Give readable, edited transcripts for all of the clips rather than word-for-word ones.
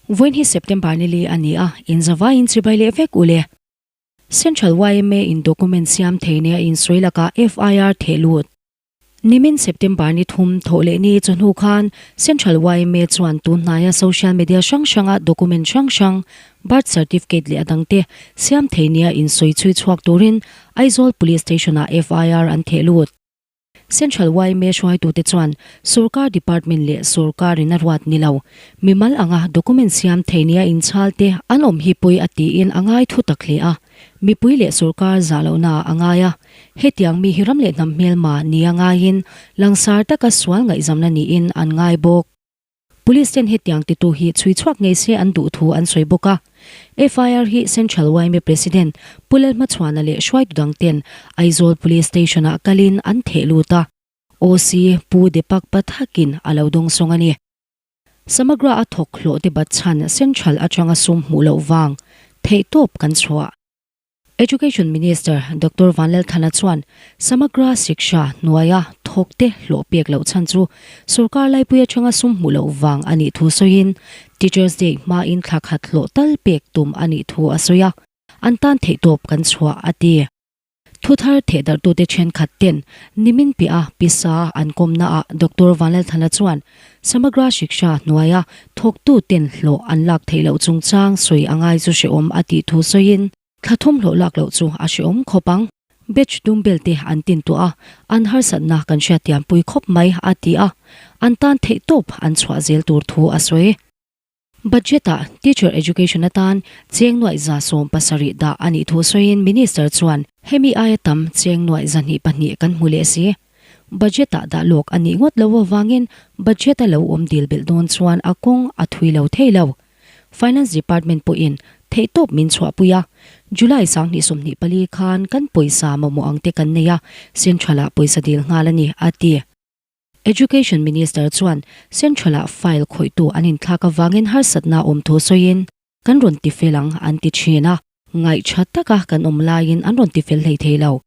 Vawiin hi September ni li a ni a, inzavaiin chibai leh vek u le. Central yma in document siam thei nia insawi lakah FIR theh lut. Nimin September ni thum thawh leh ni chawhnu khan Central yma chuan tun hnaia social media hrang hranga document hrang hrang, birth certificate leh a dangte siam thei nia insawi chhui chhuak turin Aizawl Police Station-ah FIR an theh lut. Central yma hruaitute chuan sorkar department leh sorkarin a ruat ni lo, mimal anga document siam thei nia inchhal te an awm hi pawi a tiin a ngai thu tak hle a, mipui leh sorkar zah lohna a ngai a. Hetiang mi hi ram leh hnam hmelma nia ngaiin langsar taka sual ngaihzamna niin an ngai bawk. Police ten hetiang titu hi chhui chhuak ngei se an duh thu an sawi bawk a. FIR hi Central yma President Pu Lalhmachhuana leh hruaitu dang ten Aizawl Police Station-ah kalin an theh lut a. OC Pu Deepak Pathak-in a lo dawngsawng a ni. Samagra a thawk hlawh te bat chhan Central atanga sum hmuh loh vang theihtawp kan chhuah. Education Minister Doctor Vanlalthana chuan Samagra Shiksha hnuaia thawkte hlawh pek loh chhan chu sorkar laipui atanga sum hmuh loh vang a nih thu sawiin Teachers Day hmain thla khat hlawh tal pek tum a nih thu a sawi a, an tan theihtawp kan chhuah a ti. Thuthar thehdarhtute thenkhat ten nimin piah a pisa an kawmnaah Doctor Vanlalthana chuan Samagra Shiksha hnuaia thawktu ten hlawh an lak theih loh chungchang sawi a ngai chu hrehawm a tih thu sawiin, thla thum hlawh lak loh chu a hrehawm khawp ang. Batch dum bel te an tin tuah a, an harsatna kan hriattiampui khawp mai a ti a, an tan theihtawp an chhuah zel tur thu a sawi. Budget-ah Teacher Education atan cheng nuaih 70 dah a nih thu sawiin Minister chuan hemi aia tam cheng nuaih 22 kan hmu leh si. Budget-ah dah lawk a nih ngawt lo avangin budget-a lo awm dil belh dawn chuan a kawng a thui lo thei lo. Finance Department pawhin theihtawp min chhuahpui a, July 2024 khan kan pawisa mamawh ang te kan nei a, Central-ah pawisa dil nghal a ni, a ti. Education Minister chuan Central-ah file khawihtu an inthlak avangin harsatna awm thu sawiin, Kan rawn ti fel ang an ti thin a, ngaih tha taka kan awm laiin an rawn ti fel hlei thei lo.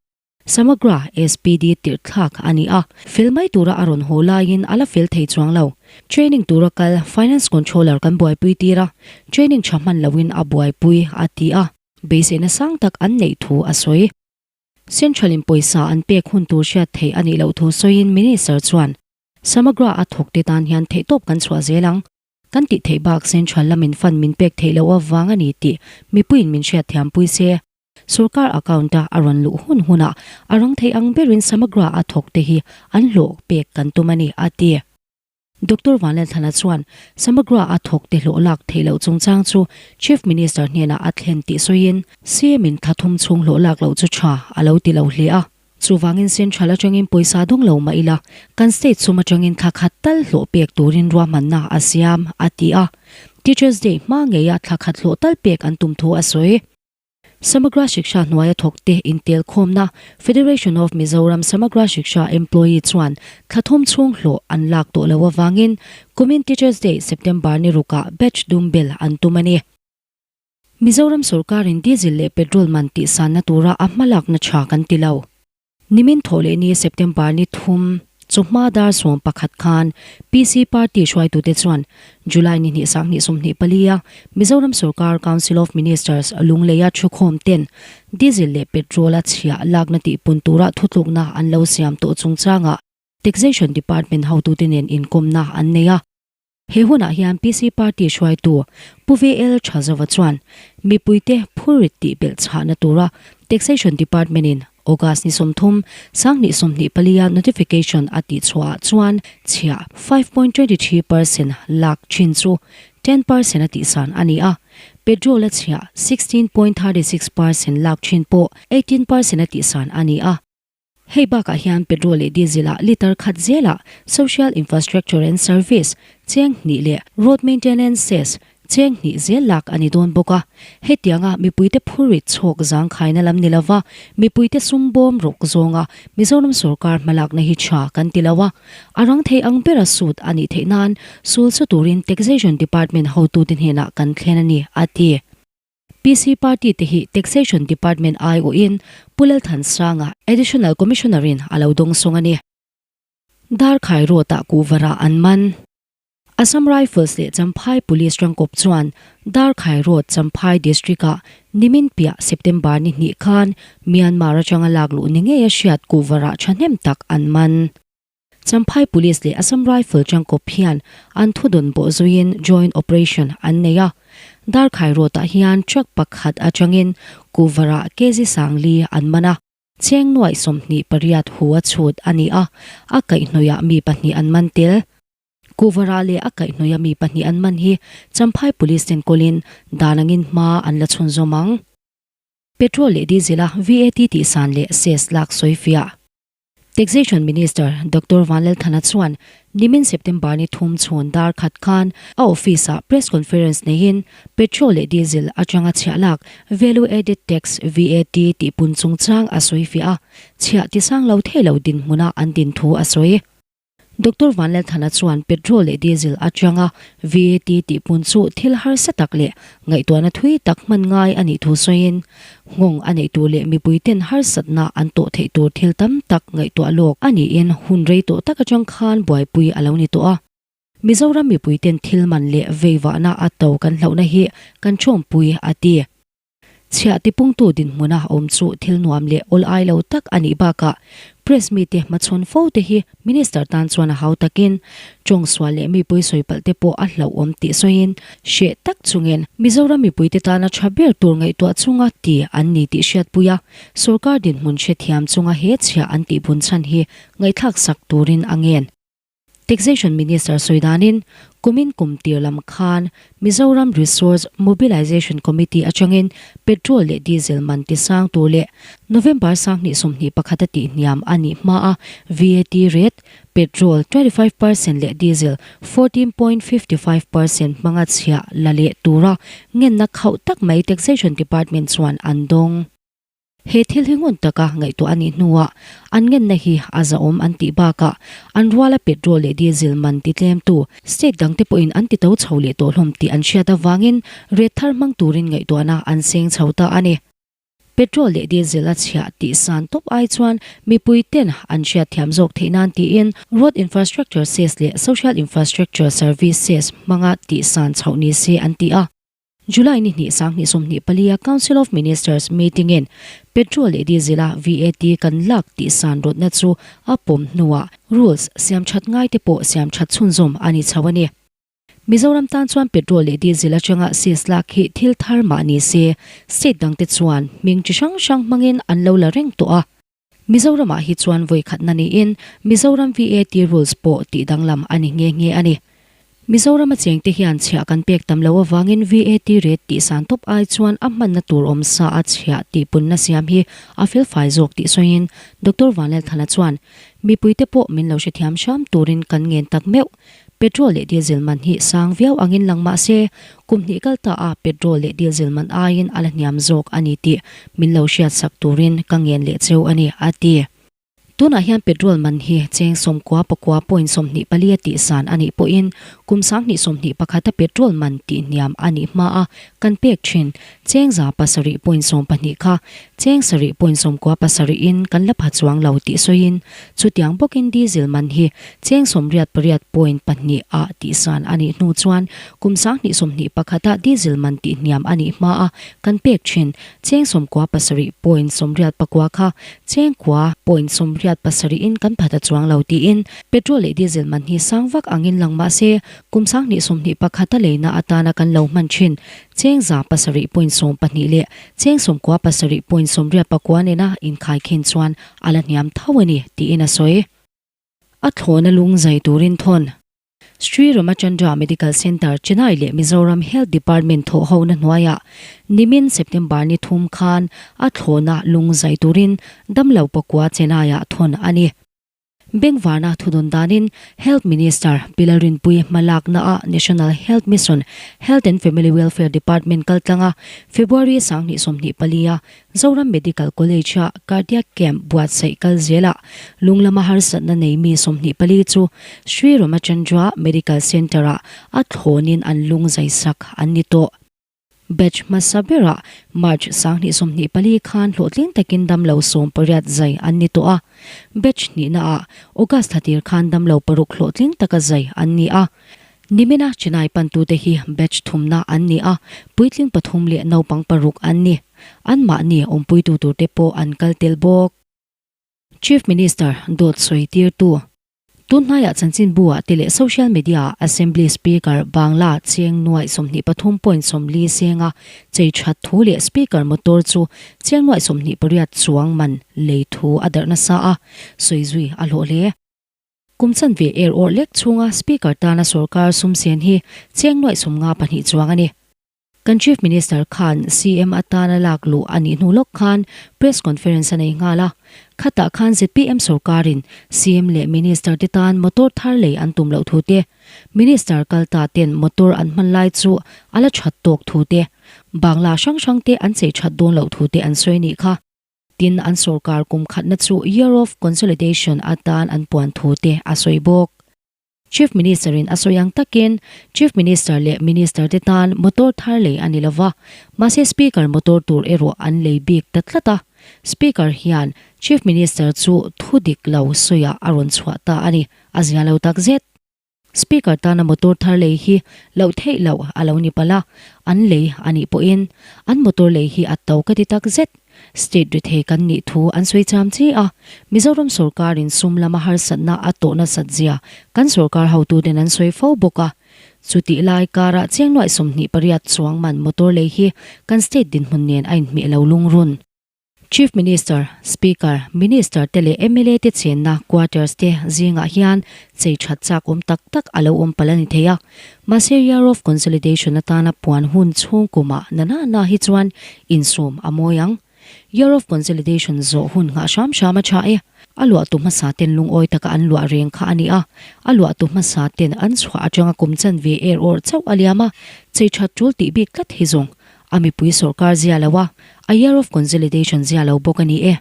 Samagra SPD tirh thlak a ni a, fel mai tura a rawn haw laiin a la fel thei chuang lo. Training tura kal Finance Controller kan buaipui tir a, training tha hman loin a buaipui a ti a, beiseina sang tak an neih thu a sawi. Central in pawisa an pek hun tur hriat theih a nih loh thu sawiin Minister chuan, Samagra a thawk te tan hian theihtawp kan chhuah zel ang. Kan tih theih bak Central lamin fund min pek theih loh avang a ni tih mipuiin min hriat thiampui se. Sorkar account a a rawn luh hun hunah a rang thei ang berin Samagra a thawk te hi an hlawh pek kan tum a ni, a ti. Doctor Vanlalthlana chuan Samagra a thawk te hlawh lak theih loh chungchang chu Chief Minister hnenah a thlen tih sawiin, CM in thla thum chhung hlawh lak loh chu tha a lo ti lo hle a. Chuvangin Central atangin pawisa dawng lo mah ila, kan state sum atangin thla khat tal hlawh pek turin ruahmanna a siam, a ti a. Teachers Day hma ngeia thla khat hlawh tal pek an tum thu a sawi. Samagra Shiksha hnuaia thawkte intelkhawmna Federation of Mizoram Samagra Shiksha Employee chuan thla thum chhung hlawh an lak tawh loh avangin kumin Teachers Day September ni rukah batch dum bel an tum a ni. Mizoram sorkarin diesel leh petrol man tihsanna tura a hmalakna tha kan ti lo. Nimin thawh leh ni September ni thum chawhma dar 11 khan PC party hruaitute chuan July ni hnih 2024 a Mizoram sorkar Council of Ministers Lungleia thukhawm ten diesel leh petrol a chhiah lakna tihpun tura thutlukna an lo siam tawh chungchangah Taxation Department hotute nen inkawmna an nei a. He hunah hian PC party hruaitu Pu VL Thazova chuan mipuite phurrit tih belh chhahna tura Taxation Department-in August ni 30, 2024 a notification a tihchhuahah chuan chhiah 5.23% lak thin chu 10% a tihsan a ni a, petrol a chhiah 16.36% lak thin pawh 18% a tihsan a ni a. Hei bakah hian petrol leh diesel ah litre khat zelah Social Infrastructure and Service cheng hnih leh Road Maintenance Cess cheng hnih zel lak a ni dawn bawk a. Hetianga mipuite phurrit chhawk zangkhaina lam ni lova mipuite sum bawm rawk zawnga Mizoram sorkar hmalakna hi tha kan ti lo a. A rang thei ang bera sut a nih theih nan sul chu turin Taxation Department hotute hnenah kan thlen a ni, a ti. PC Party te hi Taxation Department aiawhin Pu Lalthansanga, Additional Commissioner in a lo dawngsawng a ni. Darkhai Road-ah kuhva rah an man. Assam Rifles leh Champhai Police rangkawp chuan Darkhai Road, Champhai District-ah nimin piah September ni hnih khan Myanmar atanga lak luh ni ngei a hriat kuhvarah thahnem tak an man. Champhai Police leh Assam Rifle tangkawp hian an thudawn bawh zuiin joint operation an nei a. Darkhai Road-ah hian truck pakhat atangin kuhvarah kg 40 an man a. Cheng nuaih 28 hu a chhut a ni a, a kaihhnawihah mi pahnih an man tel. Kuhvarah leh a kaihhnawih a mi pahnih an man hi Champhai Police ten kawlin dan angin hma an la chhunzawm ang. Petrol leh Diesel a VAT tihsan leh cess lak sawifiah. Taxation Minister Doctor Vanlalthana chuan nimin September ni thum chhun dar khat khan a office-ah press conference neiin petrol leh diesel atanga chhiah lak Value Added Tax, VAT, tih pun chungchang a sawifiah a, chhiah tisang lo thei lo dinhmuna an din thu a sawi. Doctor Vanlalthana chuan petrol leh diesel atanga VAT tih pun chu thil harsa tak leh ngaihtuahna thui tak hman ngai a nih thu sawiin, nghawng a neih tur leh mipuiten harsatna an tawh theih tur thil tam tak ngaihtuah lawk a niin hun rei tawh tak atang khan buaipui a lo ni tawh a. Mizoram mipuiten thil man leh veivahna a to kan hlauhna hi kan ṭawmpui a ti. Chhiah tipungtu dinhmuna awm chu thil nuam leh awl ai lo tak a nih bakah Press mite hmachhawn fo te hi Minister tan chuan a hau takin tawng sual leh mipui sawi palh te pawh a hlauhawm tih sawiin hreh tak chungin Mizoram mipuite tana tha ber tur ngaihtuah chunga ti an ni tih hriatpui a, sawrkar dinhmun hrethiam chunga he chhiah an tih bun chhan hi ngaihthlak sak turin a ngen. Taxation Minister sawi danin, kumin kum tir lam khan Mizoram Resource Mobilisation Committee atangin petrol leh diesel man tisang tur leh November 2021 a tihhniam a nih hmaa VAT rate, petrol 25% leh diesel 14.55% hmanga chhiah la leh tura ngenna khauh tak mai Taxation Department chuan an dawng. He thil hi ngun taka ngaihtuah a nih hnuah an ngenna hi a zahawm an tih bakah an ruala petrol leh diesel man ti tlemtu state dangte pawhin an ti to chho leh tawh hlawm tih an hriat avangin rate thar hmang turin ngaihtuahna an seng chho ta a ni. Petrol leh diesel a chhiah tih san tawp ai chuan mipui ten an hriat thiam zawk theih nan tiin Road Infrastructure Cess leh Social Infrastructure Service Cess hmanga tih san chhoh ni se an ti a. July ni hnih 2024 a Council of Ministers meeting in petrol leh diesel a VAT kan lak tih san rawtna chu a pawm hnuah rules siam that ngai te pawh siam that chhunzawm a ni chho a ni. Mizoram tan chuan petrol leh diesel atanga cess lak hi thil thar mah ni se state dang te chuan hming chi hrang hrang hmangin an lo la reng tawh a. Mizoramah hi chuan vawi khatna niin Mizoram VAT rules pawh tih danglam a ni nghe nghe a ni. Mizorama chengte hian chhiah kan pek tam loh avangin VAT rate tih san tawp ai chuan a hmanna tur awm sa a chhiah tih punna siam hi a felfai zawk tih sawiin Doctor Vanlalthana chuan mipuite pawh min lo hrethiam hram turin kan ngen tak meuh. Petrol leh diesel man hi sang viau angin lang mah se, kum hnih kal ta a petrol leh diesel man aiin a la hniam zawk a ni tih min lo hriatsak turin ka ngen leh cheu a ni, a ti. Tunah hian petrol man hi cheng sawmkua pakua point 24 a tihsan a nih pawhin kum 2021 a petrol man tihhniam a nih hma a kan pek thin cheng 7 point 12 kha cheng sarih point 97 in kan la pha chuang lo tih sawiin Chutiang bawkin diesel man hi cheng 88 point pahnih ah tihsan a nih hnu chuan kum 2021 ah diesel man tihhniam a nih hma a kan pek thin. Cheng 97 point 89 kha cheng kua point 87 in kan phat a chuang lo tiin petrol leh diesel man hi sang vak angin lang mah se kum 2021 a leina atana kan lo hman thin cheng 7 point 12 leh cheng 97 point 89 nena inkhaikhin chuan A la hniam tho a ni, tiin a sawi. A thlawhna lung zai turin thawn. Sri Ramachandra Medical Centre, Chennai leh Mizoram Health Department thawhhona hnuaiah nimin September ni thum khan a thlawhna lung zai turin damlo pakua Chennai-ah thawn a ni. Bengvarna thudawn danin Health Minister Pi Lalrinpuii hmalaknaah National Health Mission, Health and Family Welfare Department kaltlanga February 2024 a Zoram Medical College-a Cardiac Camp buatsaih kal zelah lunglama harsatna nei mi 24 chu Sri Ramachandra Medical Centre-ah a thlawnin an lung zaisak an ni tawh. Batch hmasa berah March 2024 khan hlawhtling takin damlo 18 zai an ni tawh a, batch hnihnaah August thla tir khan damlo paruk hlawhtling taka zai an ni a. Nimina Chennai pantute hi batch thumna an ni a, puitling pathum leh naupang paruk an ni. Anmahni awmpuitu turte pawh an kal tel bawk. Chief Minister dawt sawi tirtu. Tun hnaiah chanchinbu ah te leh social media ah Assembly Speaker Bangla cheng nuaih 23 point 40 senga chei that thu leh Speaker motor chu cheng nuaih 28 chuang man lei thu a darh nasa a, sawi zui a hlawh hle. Kum chanve er awrh lek chhunga Speaker tana sorkar sum sen hi cheng nuaih 52 chuang a ni. Kan Chief Minister khan CM atana lak luh a nih hnu lawk khan Press Conference a nei nghal a. Khatah khan zpm sorkarin CM leh Minister te tan motor thar lei an tum loh thu te, Minister kal ta ten motor an hman lai chu a la that tawk thu te, Bangla hrang hrang te an chei that dawn loh thu te an sawi nih kha. Tin, an sorkar kum khatna chu Year of Consolidation atan an puan thu te a sawi bawk. Chief Minister in a sawi ang takin Chief Minister leh Minister te tan motor thar lei a ni lova, mahse Speaker motor tur erawh an lei bik ta tlat a. Speaker hian Chief Minister chu thu dik lo sawiah a rawn chhuah ta a ni, a zia lo tak zet. Speaker tana motor thar lei hi loh theih loh a lo ni palh a, an lei a nih pawhin an motor lei hi a to ka ti tak zet. State rethei kan nih thu an sawi cham chi a, Mizoram sorkarin sum lama harsatna a tawh nasat zia kan sorkar hotuten an sawi fo bawk a. Chutih lai karah chiang nuaih 28 chuang man motor lei hi kan state dinhmun nen a inhmeh lo lungrun. Chief Minister, Speaker, Minister te leh mla te chenna quarters te zingah hian chei that chak awm tak tak a lo awm palh a ni thei a. Mahse Year of Consolidation atana puan hun chhung kumah na na na hi chuan insum a mawi ang. Year of Consolidation zawh hun nghah hram hram a tha e. A luahtu hmasa ten lungawi taka an luah reng kha a ni a, a luahtu hmasa ten an chhuah atanga kum chanve er awrh chauh a liam a, chei that tul tih bik tlat hi zawng a mipui sawrkar zia lo a, a Year of Consolidation zia lo bawk a ni e.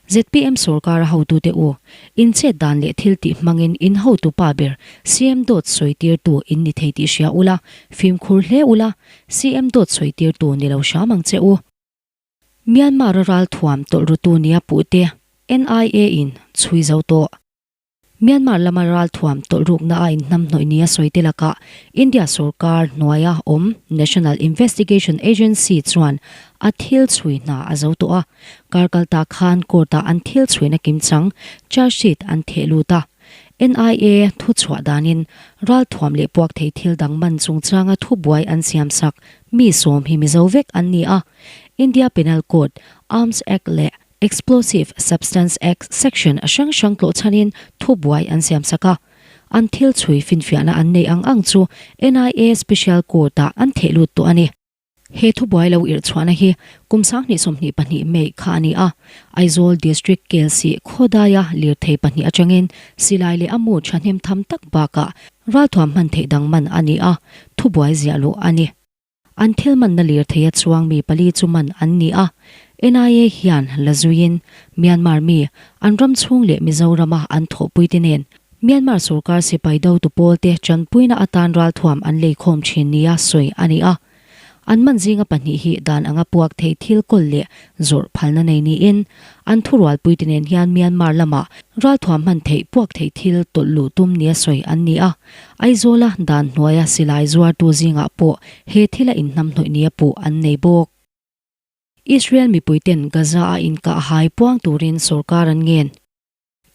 Zpm sorkar a hotute u, in chet dan leh thil tih hmangin in hotu pa ber CM dawt sawi tirtu in ni thei tih hria ula, fimkhur hle ula, CM dawt sawi tirtu ni lo hram ang che u. Myanmar a ralthuam tawlh rutu nia puhte NIA in chhui zo tawh. Myanmar lama ralthuam tawlhrukna a inhnamhnawih nia sawi te lakah India sorkar hnuaia awm National Investigation Agency chuan a thil chhui hna a zo tawh a. Kar kal ta khan court-ah an thil chhuina kimchang charge sheet an theh lut a. NIA thuchhuah danin ralthuam leh puak thei thil dang man chungchanga thubuai an siamsak mi sawm hi Mizo vek an ni a. India Penal Code, Arms Act leh Explosive Substance Act section hrang hrang tlawh chhanin thubuai an siam sak a, an thil chhui finfiahna an neih ang ang chu NIA Special Court-ah an theh lut tawh a ni. He thubuai lo irh chhuahna hi kum 2022 May kha a ni a, Aizawl District Kelsih khawdaia lirthei pahnih atangin silai leh a mu thahnem tham tak bakah ralthuam hman theih dang man a ni a, thubuai ziah luh a ni. An thil manna lirthei a chuang mi pali chu man an ni a, NIA hian la zuiin Myanmar mi, an ram chhung leh Mizorama an thawhpuite nen Myanmar sorkar sipai dotu pawlte tanpuina atan ralthuam an leikhawm thin nia sawi a ni a. An man zinga pahnih hi dan anga puak thei thil kawl leh zawrh phalna nei niin an thurualpuite nen hian Myanmar lamah ralthuam hman theih puak thei thil tawlh luh tum nia sawi an ni a. Aizawla dan hnuaia silai zuartu zingah pawh he thila inhnamhnawih nia puh an nei bawk. Israel mipuiten Gaza-a inkah hai puang turin sorkar an ngen.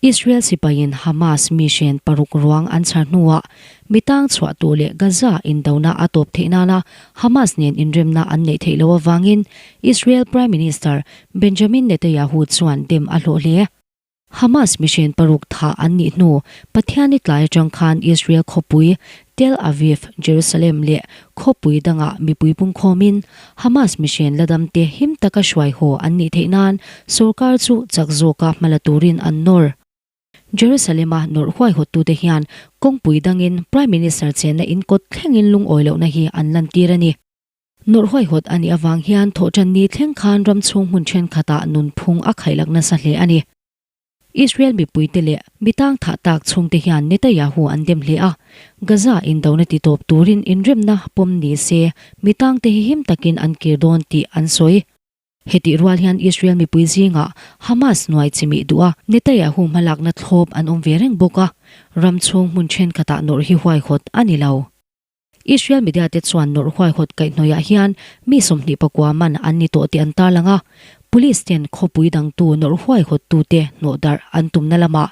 Israel sipaiin Hamas mi hren paruk ruang an chhar hnuah mi tang chhuah tur leh Gaza indona a tawp theih nana Hamas nen inremna an neih theih loh avangin Israel Prime Minister Benjamin Netanyahu chuan dem a hlawh hle. Hamas mi hren paruk thah an nih hnu Pathianni tlai atang khan Israel khawpui Tel Aviv, Jerusalem leh khawpui dangah mipui pungkhawmin Hamas mi hren la damte him taka hruai haw an nih theih nan sorkar chu chak zawka hma la turin an nawr. Jerusalem-a nawrh huaihawttute hian kawngpui dangin Prime Minister chenna in kawt thlengin lungawi lohna hi an lantir a ni. Nawrh huaihawt a nih avang hian thawhṭanni thleng khan ram chhung hmun ṭhenkhatah nunphung a khaihlak nasa hle a ni. Israel mipuite leh mi tang thah tak chhungte hian Netanyahu an dem hle a, Gaza indona ti tawp turin inremna pawm ni se mi tangte hi him takin an kir dawn tih an sawi. Hetih rual hian Israel mipui zingah Hamas hnuai chimih duh a Netanyahu hmalakna thlawp an awm ve reng bawk a, ram chhung hmun thenkhatah nawrh hi huaihawt a ni lo. Israel media te chuan nawrh huaihawt kaihhnawihah hian mi 24 man an ni tawh tih an tarlang a, police ten khawpui dangtu nawrh huaihawttute hnawhdarh an tumna lamah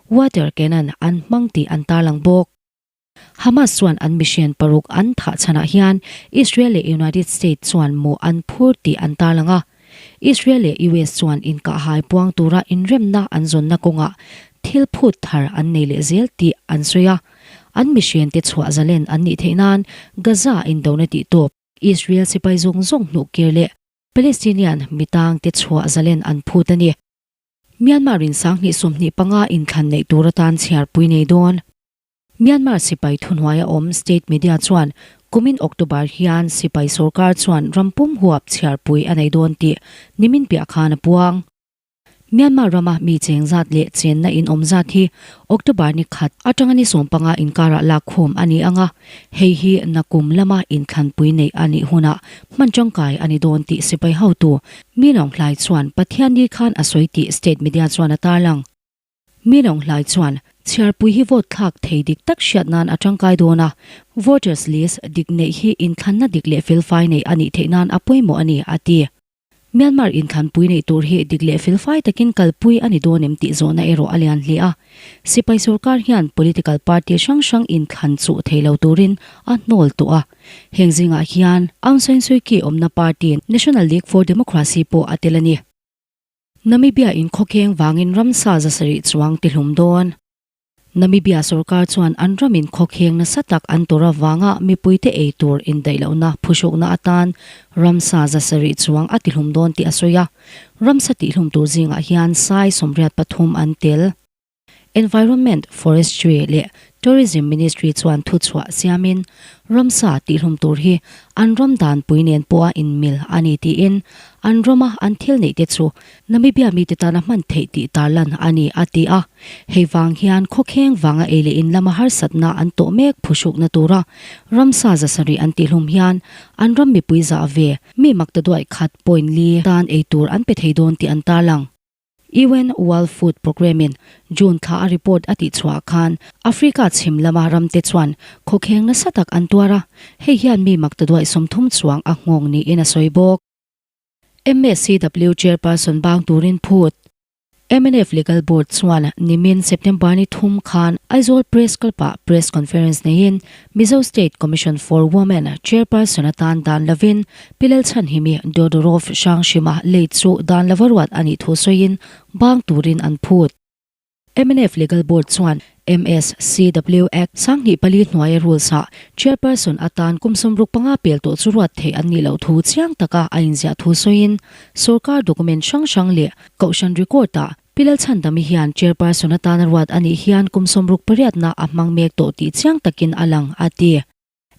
water cannon an hmang tih an tarlang bawk. Hamas chuan an mihrian paruk an thah chhanah hian Israel leh United States chuan mawh an phur tih an tarlang a. Israel leh US chuan inkahhai puang tura inremna an zawnna kawngah thil phut thar an nei leh zel tih an sawi a. An mihriante chhuah zalen an nih theih nan Gaza indona tih tawp, Israel sipai zawng zawng hnuh kir leh Palestinian mitangte chhuah zalen an phut a ni. Myanmar in 2025 inthlan neih tur atan chhiarpui nei dawn. Myanmar sipai thuhnuaia awm state media chuan kumin October hian sipai sorkar chuan ram pum huap chhiarpui a nei dawn tih nimin piah khan a puang. Myanmar rama mi cheng zat leh chenna in awm zat hi October ni khat atanga ni 15 inkarah lakkhawm a ni ang a, hei hi nakum lama inthlanpui neih a nih hunah hman tangkai a ni dawn tih sipai hotu Min Aung Hlaing chuan Pathianni khan a sawi tih state media chuan a tarlang. Min Aung Hlaing chuan chhiarpui hi vote thlak thei dik tak hriat nan a tangkai dawn a, voters list dik neih hi inthlanna dik leh felfai neih a nih theih nan a pawimawh a ni, a ti. Myanmar inthlanpui neih tur hi dik leh felfai takin kalpui a ni dawn em tih zawhna erawh a lian hle a. Sipai sorkar hian political party hrang hrang inthlan chuh thei lo turin a hnawl tawh a. Heng zingah hian Aung San Suu Kyi awmna party National League for Democracy pawh a tel a ni. Namibia in khawkheng vangin ramsa 700 chuang tihlum dawn. Namibia sorkar chuan an ramin khawkheng nasa tak an tur avanga mipuite ei tur indaih lohna phuhrukna atan ramsa 700 chuang a tihlum dawn tih a sawi a. Ramsa tihlum tur zingah hian sai 83 an tel. Environment, Forestry leh Tourism Ministry chuan thuchhuah siamin ramsa tihlum tur hi an ram danpui nen pawha inmil a ni tiin an rama an thil neihte chu Namibia mite tana hman theih tih tarlan a ni a ti a. Hei vang hian khawkheng vanga ei leh in lama harsatna an tawh mek phuhrukna tura ramsa 700 an tihlum hian an ram mipui zah ve mi maktaduaih khat point li tan ei tur an pe thei dawn tih an tarlang. UN World Food Programme-in June thla a report a tihchhuah khan Africa chhim lama ramte chuan khawkheng nasa tak an tuar a, hei hian mi maktaduaih 30 chuang a nghawng niin a sawi bawk. MSCW Chairperson bang turin phut. Mnf Legal Board chuan nimin September ni thum khan Aizawl Press Club-ah press conference neiin Mizo State Commission for Women Chairperson atan dan lovin Pi Lalchhanhimi Dodorov Hranghrima lei chu dan lova ruat a nih thu sawiin bang turin an phut. Mnf Legal Board chuan MSCW Act 2004 hnuaia rules ah Chairperson atan kum 65 pel tawh chu ruat theih an nih loh thu chiang taka a inziah thu sawiin sorkar document hrang hrang leh kohhran record ah Pi Lalchhandami hian Chairperson atana ruat a nih hian kum 68 na a hmang mek tawh tih chiang takin a lang, a ti.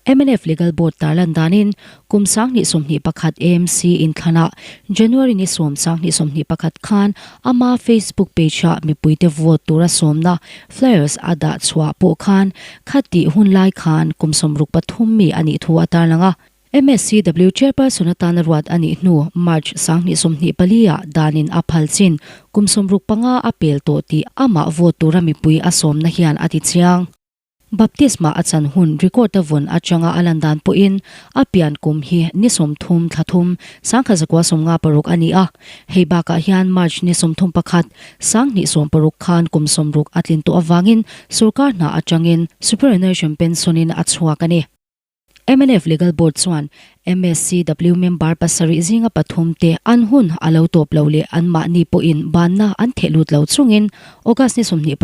Mnf Legal Board tarlan danin kum 2021 AMC inthlanah January ni 10 2021 khan ama Facebook page-ah mipuite vote tura sawmna flyers a dah chhuah pawh khan khatih hun lai khan kum 63 mi a nih thu a tarlang a. MSCW Chairperson atana ruat a nih hnu March 2024 ah danin a phal chin kum 65 a pel tawh tih amah vote tura mipui a sawmna hian a ti chiang. Baptisma a chan hun record a vawn atanga a lan dan pawhin a pian kum hi ni 30 thla thum 1956 a ni a, hei bakah hian March ni 31 2016 khan kum 60 a tlin tawh avangin sorkar hna atangin superannuation pension in a chhuak a ni. Mnf Legal Board chuan MSCW member pasarih zinga pathum te an hun a lo tawp lo leh anmahni pawhin banna an theh lut lo chungin August ni 28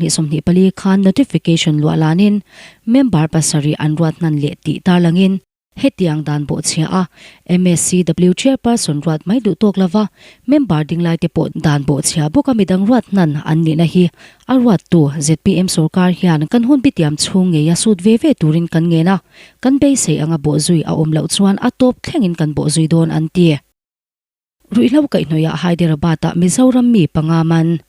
2024 khan notification luah lanin member pasarih an ruat hnan leh tih tarlangin hetiang dan bawhchhia a MSCW chairperson ruat mai duh tawk lova member dinglai te pawh dan bawhchhia bawka midang ruat hnan an nihna hi A ruattu zpm sorkar hian kan hun bitiam chhung ngeia sut ve ve turin kan ngen a, kan beisei anga bawhzui a awm loh chuan a tawp thlengin kan bawhzui dawn an ti. Ruihhlo kaihhnawihah Hyderabad-ah Mizoram mi panga man.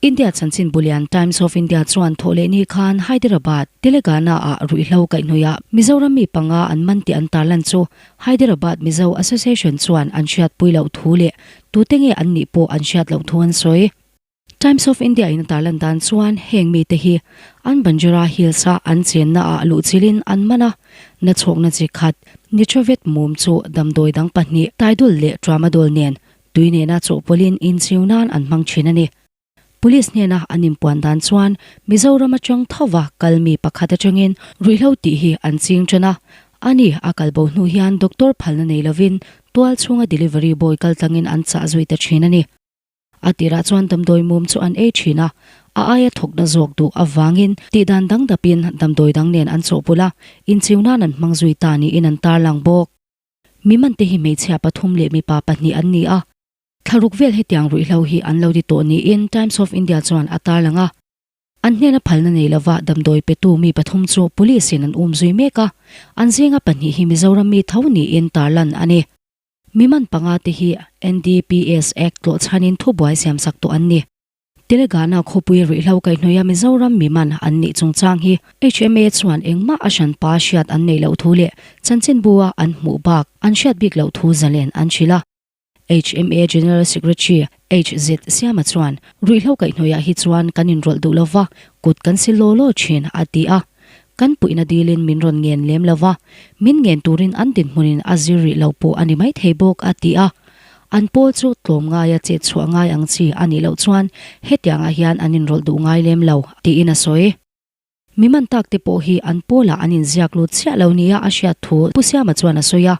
India chanchin bulian Times of India chuan thawhlehni khan Hyderabad, Telangana-ah ruihhlo kaihhnawihah Mizoram mi panga an man tih an tarlan chu Hyderabad Mizo Association chuan an hriatpui loh thu leh tute nge an nih pawh an hriat loh thu an sawi. Times of India in a tarlan dan chuan heng mite hi an Banjara Hills a an chenna ah luhchilhin an man a, nachhawkna chi khat Nitravet mum chu damdawi dang pahnih Taidul leh Tramadol nen tui nena chawhpawlhin inchiu nan an hmang thin a ni. Police hnena an inpuan dan chuan Mizoram atang thova kal mi pakhat atangin ruihhlo tih hi an ching tan a, ani a kal bo hnu hian doctor phalna nei lovin tual chhunga delivery boy kal tlangin an chah zui ta thin a ni. A tirah chuan damdawi mum chu an ei thin a, a aia thawkna zawk duh avangin tihdan dang dapin damdawi dang nen an chawhpawlh a, inchiu nan an hmang zui ta niin an tarlang bawk. Mi mante hi hmeichhia pathum leh mipa pahnih an ni a, thlaruk vel hetiang ruihhlo hi an lo ti tawh niin Times of India chuan a tarlang a. An hnena phalna nei lova damdawi petu mi pathum chu police in an um zui mek a, an zinga pahnih hi Mizoram mi tho niin tarlan a ni. Mi man panga te hi NDPS Act tlawh chhanin thubuai siamsak tawh an ni. Telangana khawpui ruihhlo kaihhnawih a Mizoram mi man an nih chungchang hi HMA chuan engmah a hranpa hriat an neih loh thu leh chanchinbu a an hmuh bak an hriat bik loh thu zalen an hrilh a. HMA General Secretary HZ Siama chuan ruihhlo kaihhnawih ah hi chuan kan inrawlh duh lova kut kan si law law thin a ti a. Kan puihna dilin min rawn ngen lem lo va, min ngen turin an dinhmunin a zir rih lo pawh a ni maithei bawk, a ti a. An pawl chu tlawm ngaia chet chhuah ngai ang chi a nih loh chuan hetiangah hian an inrawlh duh ngai lem lo, tiin a sawi. Mi man tak te pawh hi an pawlah an inziak lut chiah lo nia a hriat thu Pu Siama chuan a sawi a.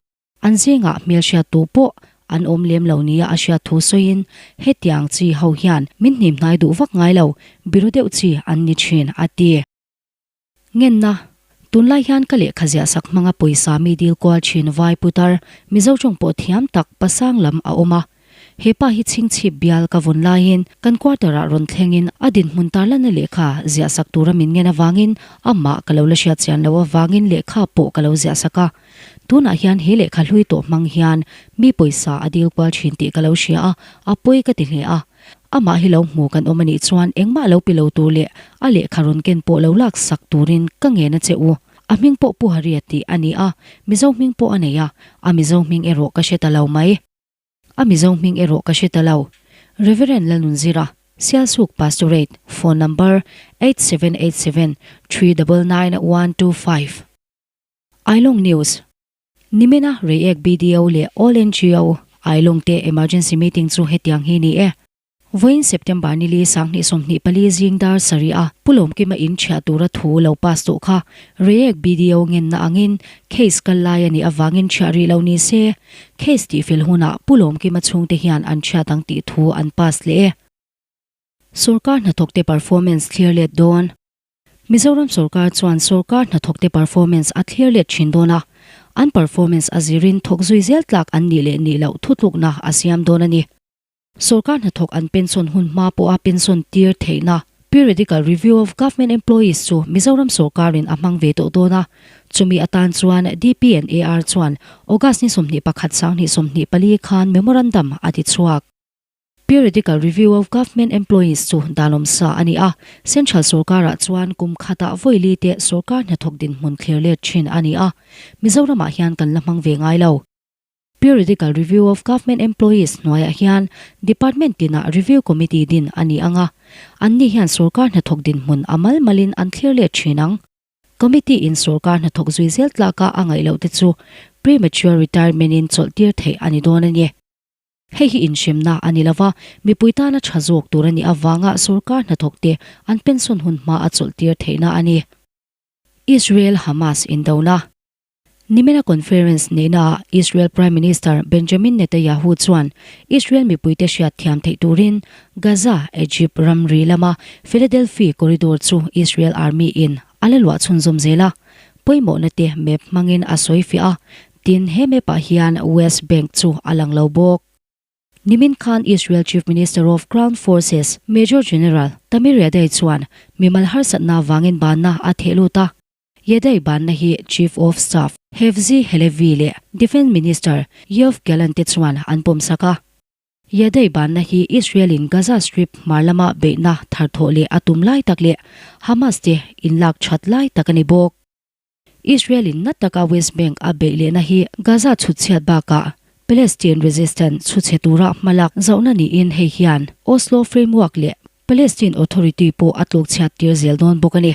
An zingah hmelhriattu pawh an awm lem lo nia a hriat thu sawiin hetiang chi ho hian min hnimhnai duh vak ngai lo, biru deuh chi an ni thin, a ti. Ngenna, Tunlai hian ka lehkha ziahsak hmanga pawisa mi dil kual thin vai putar Mizo tawng pawh thiam tak pasang lam a awm a. He pa hi chhingchhip bial ka vawn laiin kan quarter ah rawn thlengin a dinhmun tarlanna lehkha ziahsak tura min ngen avangin amah ka lo la hriat chian loh avangin lehkha pawh ka lo ziahsak a. Tunah hian he lehkha hlui tawh hmang hian mi pawisa a dil kual thin tih ka lo hria a, a pawi ka ti hle a. Amah hi lo hmu kan awm a nih chuan engmah lo pi lo tur leh a lehkha rawn ken pawh lo lak sak turin ka ngen a che u. A hming pawh Pu Haria tih a ni a, Mizo hming pawh a nei a, a Mizo hming erawh ka hre ta lo mai. A Mizo hming erawh ka hre ta lo. Reverend Lalnunzira, Sialsuk Pastorate, Phone number, 8787 399125. Ailawng News. Nimina Reiek BDO leh All NGO Ailawng te emergency meeting chu hetiang hi ni e. Vawiin September nili 2024 zing dar sarih a Pu Lawmkima in thiah tura thu lo pass tawh kha Reiek BDO ngenna angin case kal lai a nih avangin thiah rih lo ni se, case tihfel hunah Pu Lawmkima chhungte hian an thiat ang tih thu an pass leh e. Sorkar hnathawkte performance thlir let dawn. Mizoram sorkar chuan sorkar hnathawkte performance a thlir let thin dawn a, an performance a zirin thawk zui zel tlak an nih leh nih loh thutlukna a siam dawn a ni. Sorkar hnathawk an pension hun hma pawha pension tir theihna Periodical Review of Government Employees chu Mizoram sorkarin a hmang ve tawh dawn a, chumi atan chuan DP and AR chuan August ni 21 2024 khan memorandum a ti chhuak. Periodical Review of Government Employees chu danawm sa a ni a, Central sorkarah chuan kum khatah vawi li te sorkar hnathawk dinhmun thlir let thin a ni a, Mizoramah hian kan la hmang ve ngai lo. Periodical Review of Government Employees hnuaiah hian Department tinah Review Committee din a ni ang a, anni hian sorkar hnathawk dinhmun a mal malin an thlir let thin ang. Committee in sorkar hnathawk zui zel tlaka a ngaih loh te chu premature retirement in chawlh tir theih a ni dawn a ni. Hei hi inhremna a ni lova, mipui tana tha zawk tur a nih avanga sorkar hnathawkte an pension hun hma a chawlhtir theihna a ni. Israel-Hamas indona. Nimina conference neihnaah Israel Prime Minister Benjamin Netanyahu chuan Israel mipuite hriat thiam theih turin Gaza, Egypt ramri lama Philadelphi corridor chu Israel Army in a la luah chhunzawm zel a, pawimawhna te map hmangin a sawi fiah a, Tin, he map ah hian West Bank chu a lang lo bawk. Nimin khan Israel Chief Minister of Ground Forces Major General Tamir Yadai chuan mimal harsatna vangin banna a theh lut a. Yadai banna hi Chief of Staff Hefzi Halevi leh Defence Minister Yoav Gallant te chuan an pawmsak a. Yadai banna hi Israel in Gaza Strip hmar lama beihna tharthawh leh a tum lai tak leh Hamas te inlak that lai tak a ni bawk. Israel in na taka West Bank a beih lehna hi Gaza chhutchhiat bakah Palestine resistance chhuchhe tura hmalak zauhna niin hei hian Oslo Framework leh Palestine Authority pawh a tlukchhiat tir zel dawn bawk a ni.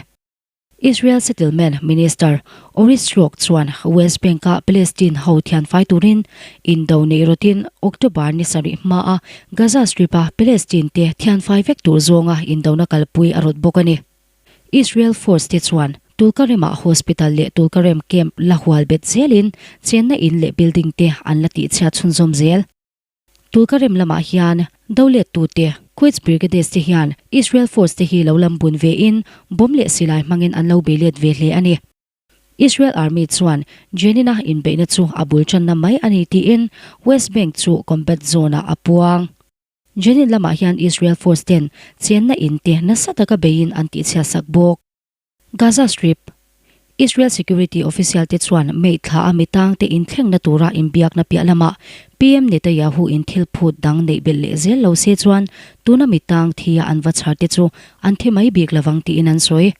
Israel Settlement Minister Orit Strock chuan West Bank-a Palestine ho thianfai turin indo neih rawtin October ni sarih hmaa Gaza Strip-a Palestine te thianfai vek tur zawnga indona kalpui a rawt bawk a ni. Israel Force te chuan Tulkarem-ah hospital leh Tulkarem camp la hual bet zelin chenna in leh building te an la tihchhiat chhunzawm zel. Tulkarem lamah hian dolettute Quds Brigades te hian Israel Force te hi lo lam bun ve in bomb leh silai hmangin an lo bei let ve hle a ni. Israel Army chuan Jenin-a inbeihna chu a bul tanna mai a ni tiin West Bank chu combat zone-ah a puang. Jenin lamah hian Israel Force ten chenna in te nasa taka beiin an tihchhiatsak bawk. Gaza Strip, Israel security official te chuan May thla a mitang te inthlengna tura inbiakna piah lamah PM Netanyahu in thil phut dang neih belh leh zel lo se chuan tuna mitang thi a an va chhar te chu an thi mai bik lovang tiin an sawi.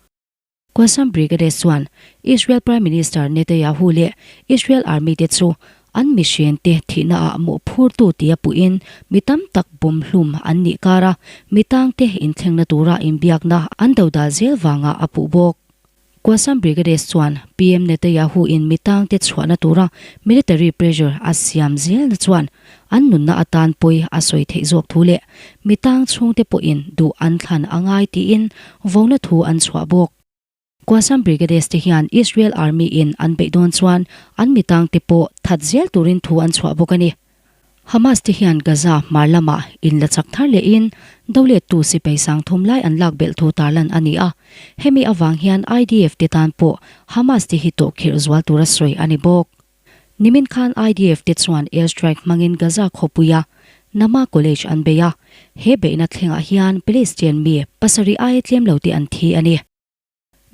Qassam Brigades chuan Israel Prime Minister Netanyahu leh Israel Army te chu An mihriente thihnaah mawhphurtu tia puhin mi tam tak bawm hlum an nih kara mi tangte inthlengna tura inbiakna an dodal zel vangah a puh bawk. Qassam Brigades chuan PM Netanyahu in mi tangte chhuahna tura military pressure a siam zelna chuan an nunna atan pawi a sawi theih zawk thu leh mi tang chhungte pawhin duh an thlan a ngai tiin vona thu an chhuah bawk. Qassam Brigades te hian Israel Army in an beih dawn chuan an mitang te pawh that zel turin thu an chhuah bawk a ni. Hamas te hian Gaza hmar lamah in la chak thar lehin dolettu sipai sang thum lai an lak belh thu tarlan a ni a, hemi avang hian IDF te tan pawh Hamas te hi tawhkhirh zual tura sawi a ni bawk. Nimin khan IDF te chuan air strike hmangin Gaza khawpuia Nama College an bei a, he beihna thlengah hian Palestine mi pasarih aia tlem lo te an thi a ni.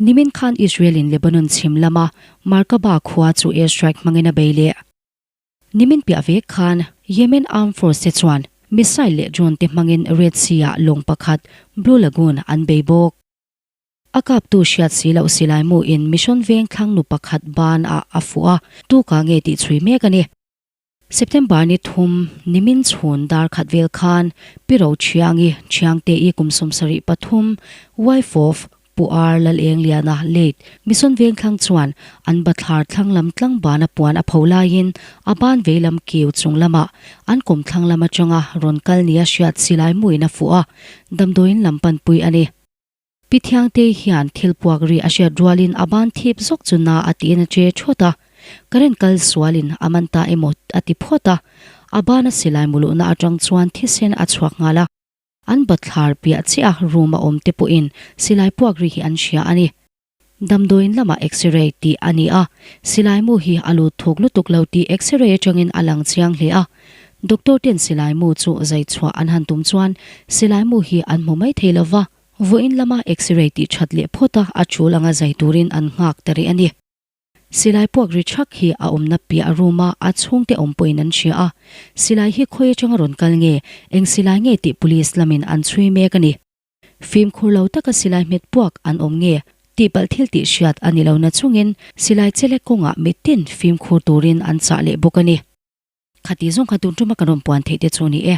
Nimin khan Israel in Lebanon chhim lama Markaba khua chu air strike hmangin a bei leh. Nimin piah vek khan Yemen Armed Force te chuan missile leh drone te hmangin Red Sea ah lawng pakhat Blue Lagoon an bei bawk. A kaptu hriat si loh silai mu in Mission Veng thlang nu pakhat ban ah a fuh a, tukah nge tih chhui mek a ni. September ni thum nimin chhun dar khat vel khan Pi Ro Thiangi, Thiangte i kum 73, wife of Pu Ar Lalengliana late Mission Veng thlang chuan an bathlar thlang lam tlang bana puan a pho laiin a ban veilam kiu chung lamah an kawm thlang lam atanga rawn kal nia hriat silai muin a fuh a, damdawiin lam panpui a ni. Pi Thiangtei hian thil puak ri a hriat rualin a ban thip zawk chu na a tiin a che thawt a, current kal sualin a man ta emaw a ti phawt a, a bana silai muluhna atang chuan thisen a chhuak nghal a, an bathlar piah chiah a room a awm te pawhin silai puak ri hi an hria a ni. Damdawiin lamah X-ray tih a ni a, silai mu hi a lut thuk lutuk lo tih X-ray atangin a lang chiang hle a. Doctor ten silai mu chu zai chhuah an han tum chuan silai mu hi an hmu mai thei lova, vawiin lama X-ray tih that leh phawt a a tul anga zai turin an nghak ta rih a ni. Silai puak ri thak hi a awmna piah room a a chhungte awm pawhin an hria a, silai hi khawi atanga rawn kal nge, eng silai nge tih police lamin an chhui mek a ni. Fimkhur lo taka silai hmet puak an awm nge tihpalh thil tih hriat a ni lo na chungin silai chelek kawngah mitin fimkhur turin an chah leh bawk a ni. Khati zawng kha tun tuma kan rawn puan theih te chu ni e.